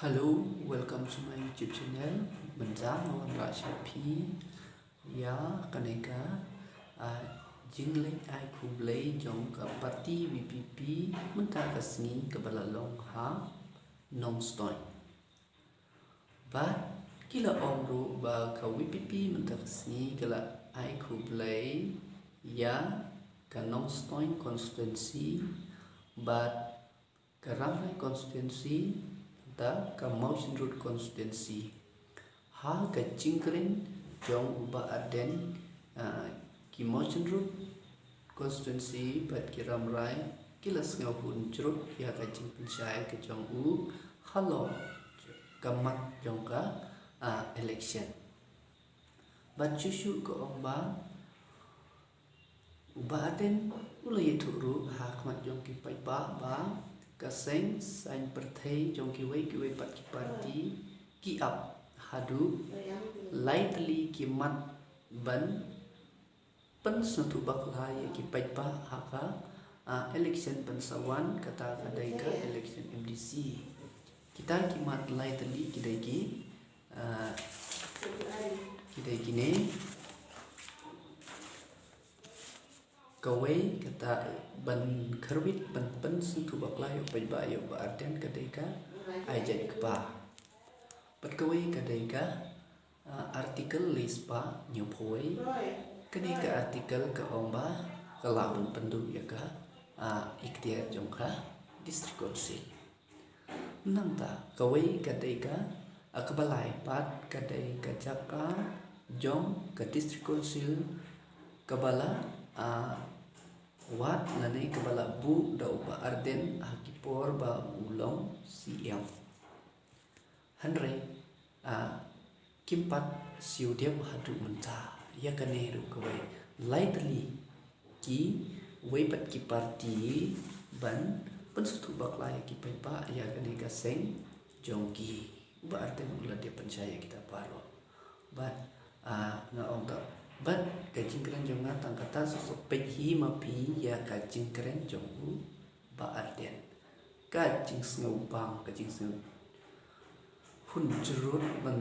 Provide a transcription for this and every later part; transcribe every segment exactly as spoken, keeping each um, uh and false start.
Hello, welcome to my YouTube channel. Mynta nga wanrah sha phi ïa kane ka, ah, jingleit ai khublei jong ka party V P P mynta ka sngi kaba la long ha Nongstoiñ. Bad ki la ong ruh ba ka V P P mynta ka sngi ka la ai khublei ïa ka Nongstoiñ constituency bad ka Rambrai constituency, da ka Mawshynrut constituency. Ha ka jingkren jong u Bah Ardent, ah, ki Mawshynrut constituency bad ki Rambrai ki la sngewhun jrut ïa ka jingpynshai ka jong u halor ka mat jong ka, ah, election. Bad shuh shuh ka ong ba u Bah Ardent u la ïathuh ruh ha khmat jong ki paidbah ba ka seng saiñ pyrthei jong kiwei kiwei pat ki party ki ap haduh lai tylli ki mat ban pynsngewthuh bakla ïa ki paidbah ha ka, ah, election pynsawan, kata ka dei ka election M D C. Kita ki mat lai tylli ki dei ki, ah, ki dei kine. Kawei, kata ban khyrwit ban pynsngewthuh bakla ïa u paidbah ïa u Bah Ardent ka dei ka ai jait kpa. Bad kawei ka dei ka, ah, Article lai spah hynñiewphew wei. Kane ka article ka ong ba ka lah ban pynduh ïa ka, ah, iktiar jong ka District Council. Nangta kawei ka dei ka, ah, kaba lai pat ka dei ka jaka jong ka District Council kaba la, ah, wad lane kaba la buh da u Bah Ardent ha ki por ba u long C M. Hynrei, ah, kim pat siew dep haduh mynta. Ïa kane ruh kawei, lai tylli kiwei pat ki party ban pynsngewthuh bakla ïa ki paidbah ïa kane ka seng jong ki. U Bah Ardent u la dep pynshai ïa kita baroh. Bad, ah, nga ong ta, bad ka jingkren jong nga tang kata, suk suk peit hi ma phi ïa ka jingkren jong u Bah Ardent. Ka jingsngewbang, ka jingsngew hun jrut ban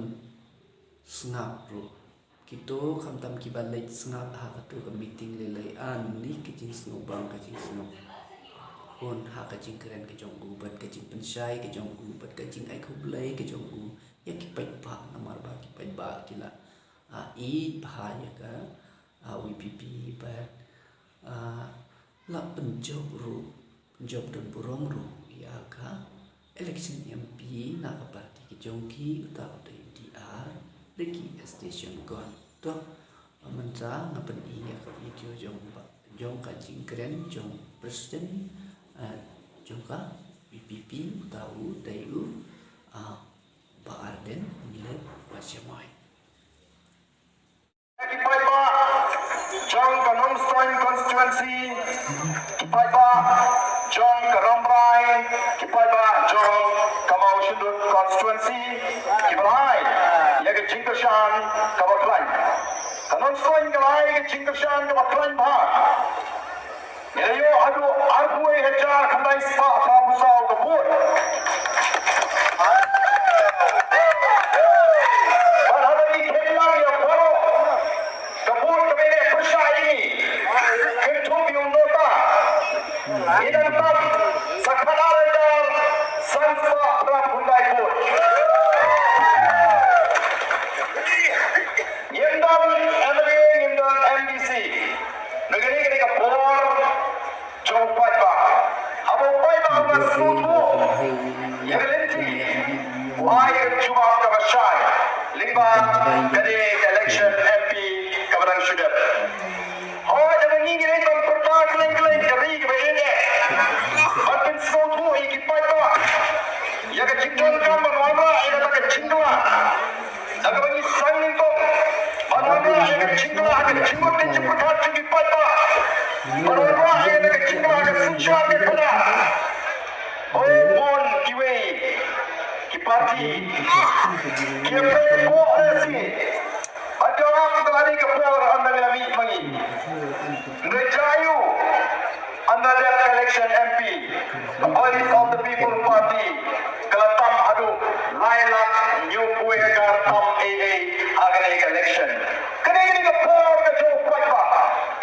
sngap ruh. Kito khamtam kiba leit sngap ha kato ka meeting lei lei, ani ka jingsngewbang, ka jingsngew hun ha ka jingkren ka jong u, bad ka jingpynshai ka jong u, bad ka jingai khublei ka jong u ïa ki paidbah, namar ba ki paidbah ki la, ah, ïeit bha ïa ka, ah, V P P, bad, ah, la pynjop ruh, pynjop don burom ruh ïa ka election M P na ka party ka jong ki, uta u dei u D R Ricky S J Shangkon. To, mynta nga pyni ïa ka video jong ba, jong ka jingkren jong President, eh, jong ka V P P, uta u dei u, ah, Bah Ardent Miller Basaiawmoit. Ki paidbah jong ka Nongstoiñ constituency, ki paidbah jong ka Rambrai, ki paidbah jong ka Mawshynrut constituency, kiba la ai ïa ka jingkyrshan kaba khlaiñ. Ka Nongstoiñ ka la ai ïa ka jingkyrshan kaba khlaiñ bha. Ngi la ïoh haduh arphew wei hajar khyndai spah phra phew saw ka vote. Bad haba ngi kheiñ lang ïa baroh ka vote kaba ngi leh pyrshah ïa ngi, kynthup ïa u nota, ngi dang tam sa khatar hajar san spah phra phew khyndai vote. Ngim don M L A, ngim don M D C. Nangta kane ka dei ka por jong u paidbah. Haba u paidbah u la sngewthuh ïa ka lynti, u ai ka jubab kaba shai lyngba kane ka election M P kaba dang shu dep. Hooid, haba ngi ngi leit ban pyrta khlem khlem ka ri kaba ïeit, ban pynsngewthuh ïa ki paidbah ïa ka jingdonkam ban wanrah ïa kata ka jingkylla. Da kaba ngi sdang nyngkong ban wanrah ïa ka jingkylla ha ka jingmut ka jingpyrkhat jong ki paidbah, ban wanrah ïa ka jingkylla ha ka synshar ka khadar. Oh, bun kiwei ki party ki ïa peit hapoh Khasi. Bad ka ap ka la dei ka por ynda ngi la mih ma ngi. Hynrei jia aïu, ynda dep ka election M P, ka Voice of the People Party ka la tam haduh Ei, ei, ha kane ka election. Kane, kane ka por ka jong u paidbah.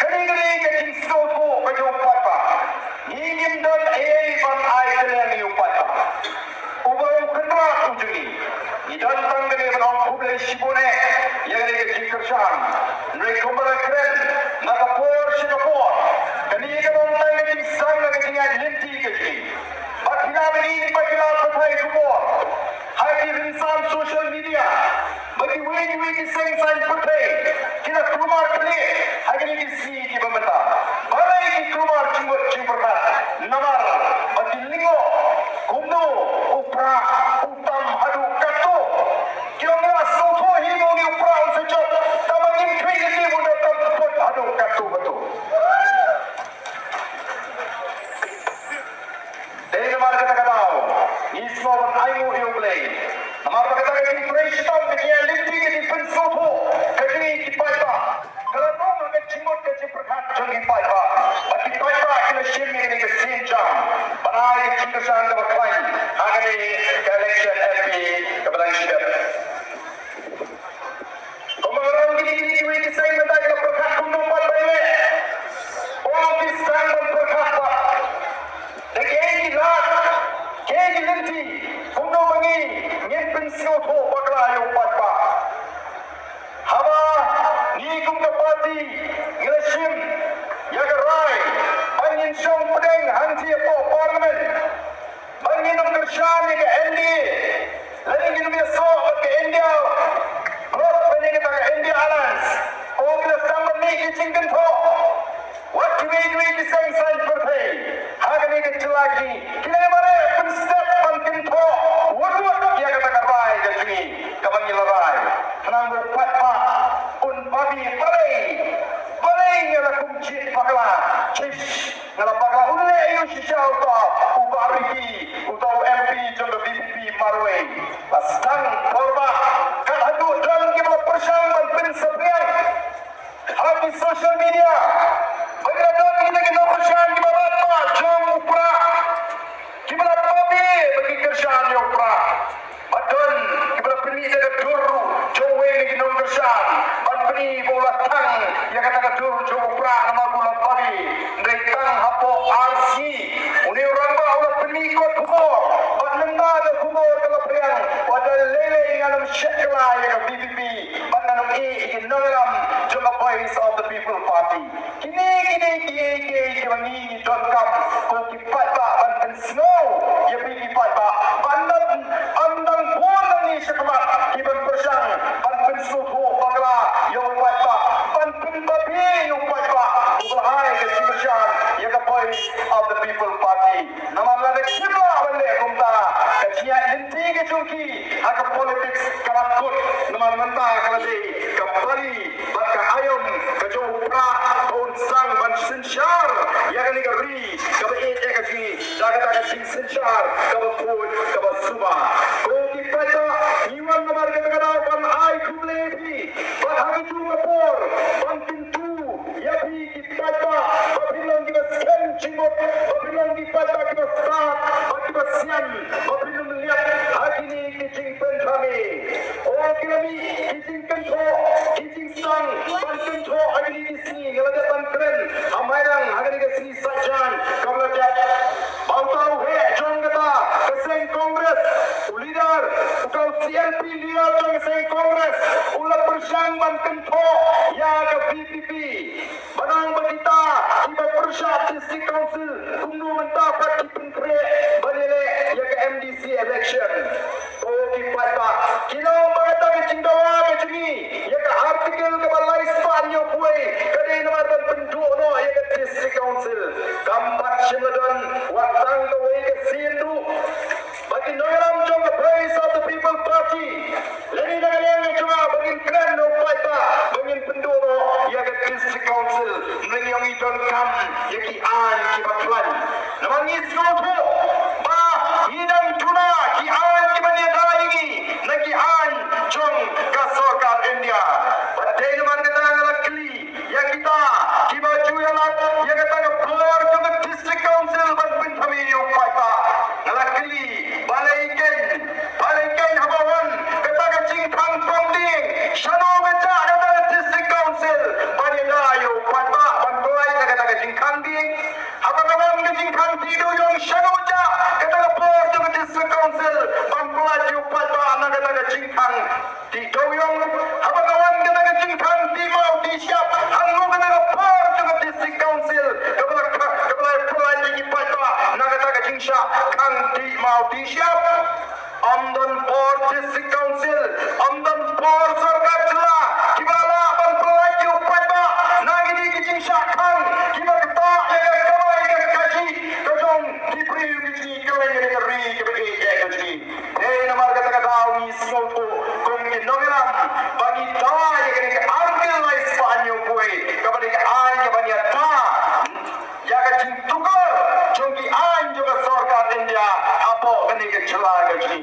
Kane, kane ka jingsngewthuh ka jong u paidbah. Ngi ngim don ei ei ban ai kylliang ïa u paidbah. U ba u kynrad u jong ngi. Ngi don tang kane ban ong khublei shibun eh ïa kane ka jingkyrshan. Hynrei kumba la kren na ka por sha ka por, kane ka long tang ka jingsang na ka jingïaid lynti ka jong ngi. Bad phi lah ban ïohi, bad phi lah ban pyrthei khubor ha ki rynsan social media, ba kiwei kiwei ki seng saiñ pyrthei ki la kulmar khlieh ha kine ki sngi kiba mynta. Balei ki kulmar jingmut jingpyrkhat? Namar ba ki lyngngoh kumno u Prah u tam haduh katto. Ki ong, la sngewthuh hi mo ngi u Prah un sa jop, tangba ngim khmih lynti ba un da tam put haduh katto katto. Dei namar kata ka daw ngi sngewbha ban ainguh ïa U Blei. Namar ba kata ka jingtrei shitom ka jingïaid lynti ka jingpynsngewthuh ka jong ngi ki paidbah ka la rung ha ka jingmut ka jingpyrkhat jong ki paidbah. Bad ki paidbah ki la shim ïa kane ka sienjam ban ai ka jingkyrshan kaba khlaiñ ha kane ka election M P kaba dang shu dep. Kumba nga ong, kine kine kiwei ki seng mynta ki la pyrkhat kumno pat ban leh. O, ki sdang ban pyrkhat pat da kiei ki lad, kiei ki lynti, kumno ba ngi ngin pynsngewthuh bakla ïa u paidbah. Haba ngi kum ka party ngi la shim ïa ka rai ba ngin shong pdeng hangtei hapoh Parliament. Ba ngin ym kyrshan ïa ka N D A lane ngin ym ïasoh bad ka India Bloc lane kata ka India Alliance. O, ki la sdang ban mih ki jingkynthoh. Wat kiwei kiwei ki seng saiñ pyrthei ha kane ka jylla jong ngi ki la mareh pynstep ban kynthoh wut wut ïa kata ka rai ka jong ngi kaba ngi la rai. Khnang ba u paidbah un babe, balei, balei nga la kum jied bakla. Chish. Nga la bakla, un leh aïu shisha uta u Bah Ricky, uta u M P jong ka V P P marwei. La sdang por ba kat haduh don kiba la pyrshang ban pynsaphriang ha ki social media ba ki la don kita ki nongkyrshan kiba radbah jong u Prah, kiba la babe ba ki kyrshan ïa u Prah. Ba don kiba la pynmih da ka dur jong uwei na ki nongkyrshan ban pyni ba u la thang ïa kata ka dur jong u Prah namar ba u la babe. Hynrei tang hapoh ar sngi une u rangbah u la pynmih kot khubor bad mynta ka khubor ka la phriang ba da lei lei ngan ym shah kylla ïa ka V P P bad ngan ym ïeh ïa ki nongïalam jong ka Voice of the People Party. Kine, kine kiei kiei kiba ngi ngi donkam ko ki paidbah ban pynsngew ïa phi ki paidbah. Ban ym, ym dang bun nangne shakhmat kiban pyrshang ban pynsngewthuh bakla ïa u paidbah, ban pynbabe ïa u paidbah uba la ai ka jingkyrshan ïa ka Voice of the People Party. Namar lada kim lah ban leh kumta, ka jingïaid lynti ka jong ki ha ka politics ka la kut. Namar mynta ka la dei ka pali bad ka aïom ka jong u Prah ba un sdang ban synshar ïa kane ka ri kaba ïeit ïa ka jong ngi da kata ka jingsynshar kaba khuid kaba suba. Ko ki paidbah, ngi wan namar kata ka daw ban ai khublei ïa phi bad ha kajuh ka por ban kyntu ïa phi ki paidbah ba phin long kiba skhem jingmut, ba phin long ki paidbah kiba stad bad kiba sian, ba phin ym leit ha kine ki jingpynthame. O, ki la mih ki jingkynthoh, ki jingsdang ban kynthoh ha kine ki sngi. Nga la dep ban kren ha Mairang ha kane ka sngi Saitjaiñ kaba la dep ba uta u heh jong kata ka seng Congress, u leader, uta u C L P leader jong ka seng Congress u la pyrshang ban kynthoh ïa ka V P P. Ba nang ba kita kiba pyrshah District Council kumno mynta pat ki pynkhreh ban ïaleh ïa ka M D C election. Ko ki paidbah, ki la ong ba kata ka jingdawa ka jong ngi ïa ka Article kaba lai spah hynñiewphew wei ka dei namar ban pynduh noh ïa ka District Council. Kam pat shym la don wat tang kawei ka sien ruh ba ki nongïalam jong ka Voice of the People Party lane na ka liang ka jong nga ba ngin kren na u paidbah ba ngin pynduh noh ïa ka District Council. Ngi ong ngi donkam ïa ki aiñ kiba khlaiñ. Namar ngi sngewthuh ba ngi dang duna ki aiñ kiba ïada ïa ngi na ki aiñ jingkhang dih dewiong, haba ka wan kata ka jingkhang dih maw dih shyiap, hangne kata ka por jong ka District Council kaba la kha-, kaba la pynlait ïa ki paidbah na kata ka jingshah khang dih maw dih shyiap. Ym don por District Council, ym don por sorkar jylla kiba lah ban pynlait ïa u paidbah na kine ki jingshah khang kiba ktah ïa ka kamai ka kajih ka jong ki briew ki jong ngi, ka leng ka ri kaba ïeit ka jong ngi. Hei, namar kata ka daw ngi sngewthuh kum ki nongïalam ba ngi da ïa kane ka Article lai spah hynñiew phew wei kaba dei ka aiñ kaba ngi da ïa ka jingtukar jong ki aiñ jong ka sorkar India hapoh kane ka jylla ka jong ngi.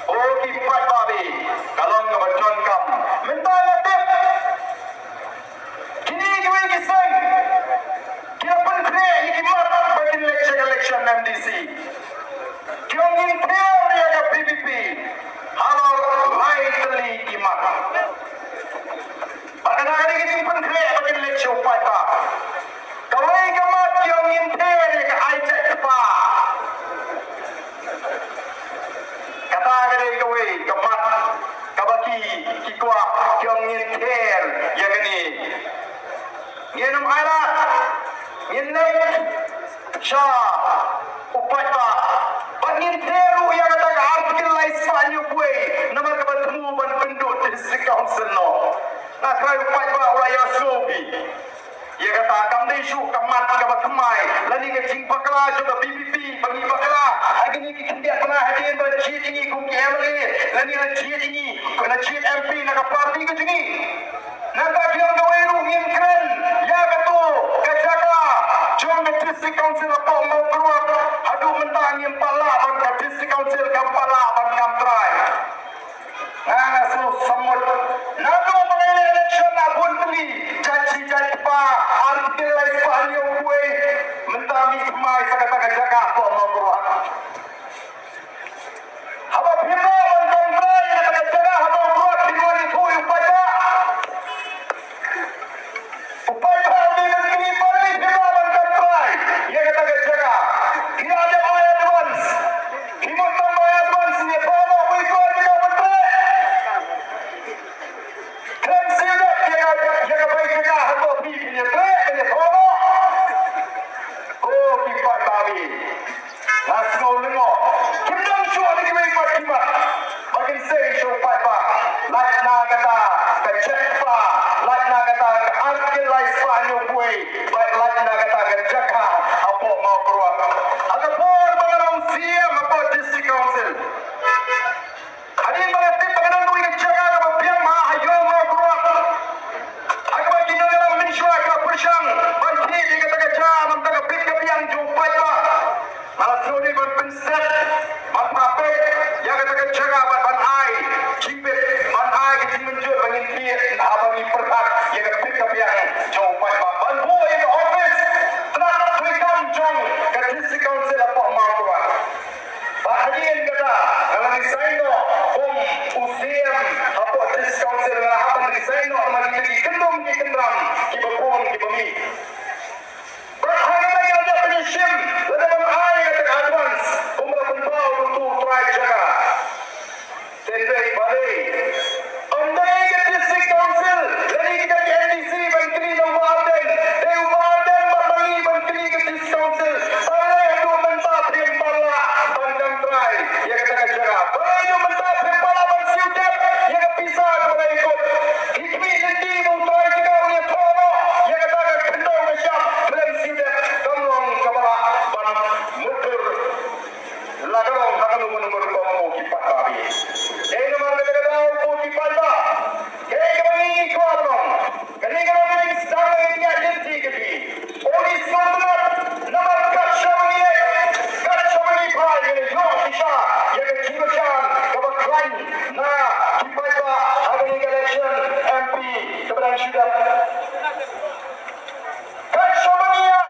O ki paidbah, ka long kaba donkam. Mynta nga tip kine kiwei ki seng ki la pynkhreh ïa ki mat ba kin leit sha ka election M D C. Ki ong ngin ther ïa ka V P P halor lai tylli ki mat. Bad kata ka dei ka jingpynkhreh ba kin leit sha u paidbah. Kawei ka mat ki ong ngin ther ïa ka ai jait kpa. Kata ka dei kawei ka mat kaba ki, ki kwah, ki ong ngin ther ïa kane. Ngin ym ailad, ngin leit sha u paidbah. Bad ngin ther ruh ïa kata ka Article lai spah hynñiew phew wei namar kaba thmu ban pynduh District Council noh. Nga kyrpad u paidbah u la ïohsngew phi. Ïa kata kam dei shuh ka mat kaba thymmai lane ka jingbakla jong ka V P P ba ngi bakla ha kine ki khyndiat bnai hadien ba la jied ïa ngi kum ki M L A lane la jied ïa ngi, la jied M P na ka party ka jong ngi. Nangta ki ong kawei ruh ngin kren ïa kato ka jaka jong ka District Council hapoh Mawkyrwat. Haduh mynta ngim pat lah ban, ka District Council kam pat lah ban kam trai. Nga nga sngewsih samut. Naduh ba ngi leh election na bun tylli, jait shi jait kpa, Article lai spah hynñiew phew wei, mynta mih thymmai sa kata ka jaka hapoh Mawkyrwat. Haba phim lah ban kam trai ïa kata ka jaka hapoh Mawkyrwat, phim lah ban ïathuh ïa u paidbah. U paidbah u dei ban kylli balei phim lah ban kam trai ïa kata ka jaka. Phi la dep ai advance. Phi mut tang ban ai advance, ïathuh noh wei ko ïa ka ban trei. Khlem siew dep ïa ka, ïa ka bai jaka hato phi, phin ïatrei, phin ïathuh noh. Ko ki paidbah, nga sngew lyngngoh. Kim don shuh ïa kiwei pat ki mat ba kin sei sha u paidbah. Lait na kata ka jait kpa, lait na kata ka Article lai spah hynñiew phew wei, bad lait na kata ka jaka hapoh Mawkyrwat. Ha ka por ba nga long C E M hapoh District Council, hadien ba nga tip ba ka don kawei ka jaka kaba biang ha ïew Mawkyrwat, ha kaba ki nongïalam mynshuwa ki la pyrshang ban thied ïa kata ka jaka na ka bynta ka bit ka biang jong u paidbah. Nga la sngewdei ban pynstet, ban phah peit ïa kata ka jaka bad ban ai jingbit, ban ai ka jingmynjur ba ngin thied haba ngi pyrkhat ïa ka bit ka biang jong u paidbah, ban buh ïa ka office tnat treikam jong ka District Council hapoh Mawkyrwat. Bad hadien kata, nga la resign noh kum u C E M hapoh District Council, nga la hap ban resign noh namar kita ki kyndong ki kyndram kiba bun kiba mih. Bad ha kata ka la dep ban ïashim, la dep ban ai kata ka advance kumba la pynpaw da uto u trai jaka. Te hynrei balei